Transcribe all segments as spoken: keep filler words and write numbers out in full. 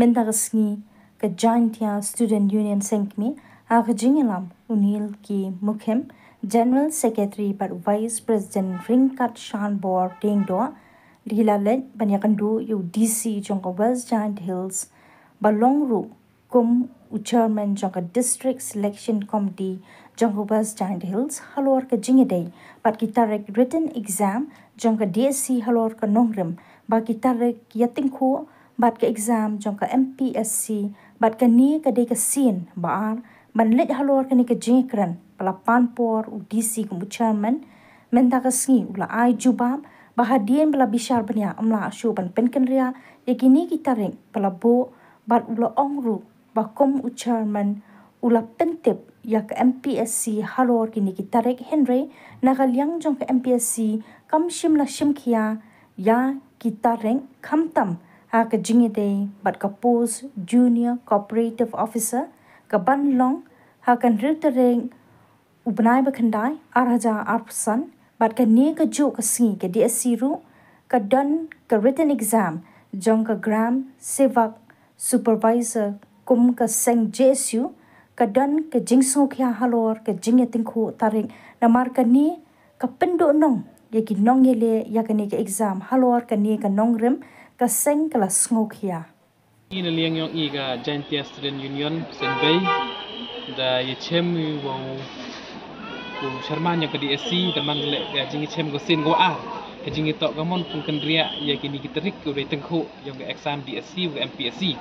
Mynta ka sngi ka Jaintia Student Union Seng Kmie ha ka jingïalam u Neil K Mukhim, General Secretary bad Vice President ryngkat Shanbor Diengdoh, ki la leit ban ïakynduh ïa u D C jong ka West Jaintia Hills ba long ruh kum u Chairman jong ka District Selection Committee jong ka West Jaintia Hills halor ka jingïadei bad ki tarik written exam jong ka D S C halor ka nongrim, ba ki tarik ïatyngkhuh bad ka exam jong ka M P S C, bad kane ka dei ka sien ba ar ban leit halor kane ka jingïakren, ba la pan por u D C kum u Chairman. Mynta ka sngi u la ai jubab ba hadien ba la bishar bniah, ym lah shuh ban pynkynriah ïa kine ki tarik ba la buh, bad u la ong ruh ba kum u Chairman u la pyntip ïa ka M P S C halor kine ki tarik, hynrei na ka liang jong ka M P S C kam shym la shim khia ïa ki tarik, khamtam ha ka jingïadei bad ka post Junior Cooperative Officer, ka ban long ha ka hynriew tarik u bnai ba khyndai, ar hajar arphew san, bad kane ka juh ka sngi ka D S C ruh ka don ka written exam jong ka Gram Sevak Supervisor kum ka seng J S U, ka don ka jingsngewkhia halor ka jingïatyngkhuh tarik, namar kane ka pynduhnong ïa ki nongïaleh ïa kane ka exam halor kane ka nongrim, ka seng ka la sngewkhia. I na liang yong i ka Jaintia Student Union Seng Bei, da ïa chem i wa u, u chairman yong ka D S C, da man leh ka jingïachem ka sien ka wa ar, ka jingïatoh ka mon pynkynriah ïa kini ki tarik ka u dei tyngkhuh yong ka exam D S C wa ka M P S C.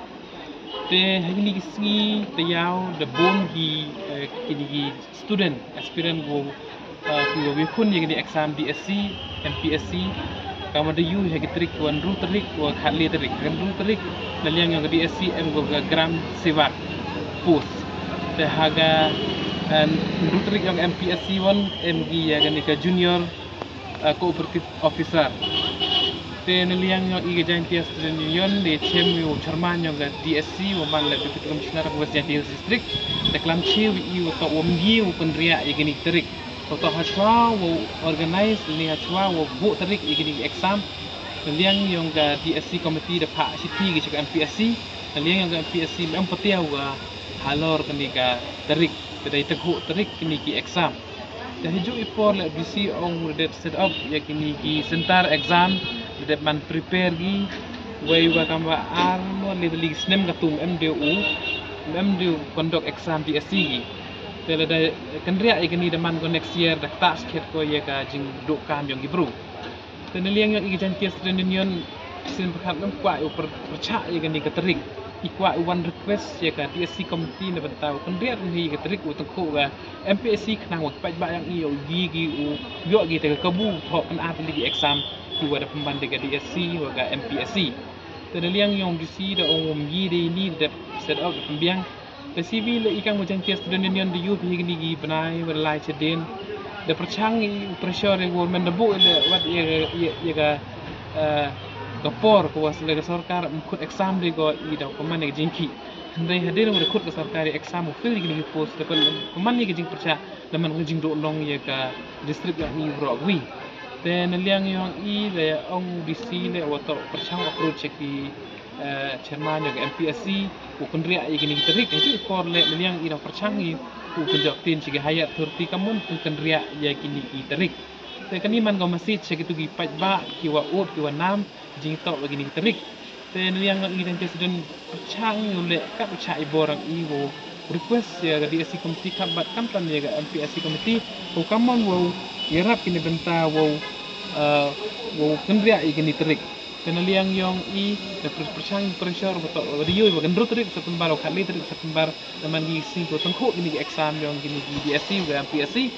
Te ha kini ki sngi taïaw da bun ki, eh, kini ki student aspirant ko, eh, ko ïakhun ïa kini exam D S C, M P S C, ka ma da ïoh ha ki tarik, wa hynriew tarik, wa khatlai tarik. Hynriew tarik na liang yong ka D S C em ko ka Gram Sevak post. Te ha ka, eh, hynriew tarik yong M P S C wan em ki ïa kani ka junior, eh, cooperative officer. Te na liang yong i ka Jaintia Student Union da chem i u chairman yong ka D S C, wa man leh Deputy Commissioner ka West Jaintia Hills District, da klam chew i wa toh wa ym ye u pynriah ïa kini ki tarik. Wa toh hashwa wa organize ne hashwa wa buh tarik ïa kini ki exam, na liang yong ka D S C committee da phah shithi ki sha ka M P S C, na liang yong ka M P S C ym em pat ïa wa halor kani ka tarik, ka dei tyngkhuh tarik kini ki exam. Te ha juh i por leh D C ong u dep set up ïa kini ki center exam, u dep man prepare ki, wei wa kam wa ar mo le li snem ka tum em de u, em de u conduct exam D S C ki. Te lada kynriah ïa kini da man ko next year da ktah skhet ko ïa ka jingduh kam yong ki bru. Te na liang yong i ka Jaintia Student Union, sien pyrkhat ym kwah u pyr-, pyrshah ïa kani ka tarik. I kwah u wan request ïa ka D S C committee na bynta u kynriah ïa ka tarik u tyngkhuh ka M P S C khnang wa ki paidbah yong i u ïoh ki, u ïoh ki te ka kabu thoh pynat ïa ki exam ki wa da pynban da ka D S C wa ka M P S C. Te na liang yong D C da ong um yi de ni da set up da pynbiang. Te C V leh i kang wa Jaintia Student Union da ïoh phi kini ki bnai wa lai chadien. Da pyrshang i pressure ïa government da buh leh wat ïa, ïa, ïa ka, eh, ka por ko wa leh ka sorkar ym khot exam de ko i da pynman ïa ka jingkhih. Hynrei hadien wa da khot ka sorkar ïa exam u fill ïa kini ki post da pynman ïa ka jingpyrshah, da man ka jingduhnong ïa ka district yong i waroh wi. Te na liang yong i da ong D C leh wa toh pyrshang approach ïa ki, eh, chairman yong ka M P S C, u kynriah ïa kini ki tarik, ha juh i por leh na liang i da pyrshang i u kynjoh ktien sha ki higher authority ka mon pynkynriah ïa kini ki tarik. Te kani man ka message sha kitu ki paidbah ki wa ud ki wa nam jingtoh ïa kini ki tarik. Te na liang i Jaintia Student pyrshang i u leh kat u chah i bor ang i wow request ïa ka D S C committee kat bad khamtam ïa ka M P S C committee, wow ka mon wow ïarap kini bynta wow, eh, wow kynriah ïa kini tarik. Te na liang yong i da pyr-, pyrshang pressure wa toh wa da ïoh wa ka hynriew tarik September, wa khatlai tarik September, da man ki sngi ko tyngkhuh kini ki exam yong kini ki D S C wa ka M P S C.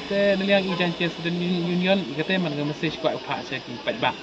Te na liang i Jaintia Student Union i kate man ka message kwah u phah sha ki paidbah.